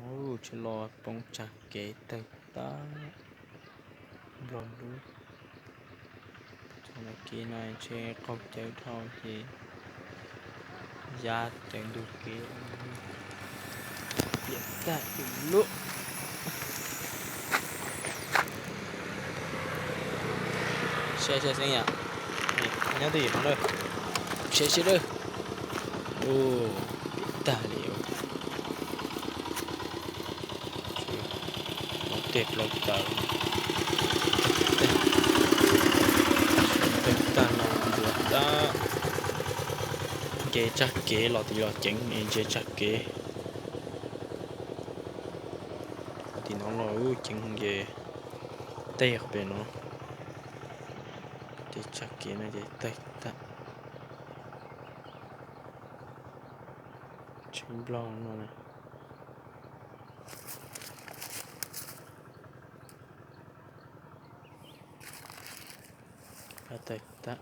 Ub, tsis los poob tsag kev tawg tag. Nplog lub. Txog lawv kev no ntshe qaug cawv dhau ces ya cawv ntug kev. Piam tag tus lub. Saib saib xeeb yam. Nyob twj ywm no lawm. Saib saib lawm. Ub, piam tag li. Plaub teg plaub taw. Teg tag no ntsuav tab. Nce tsag kev los tim los ceev, nce tsag kev. Tim no los ub ceev nce tej qhov pem no. Tej tsag kev no ces tawg tag. Tsheb Nplog no na. Tawg tag.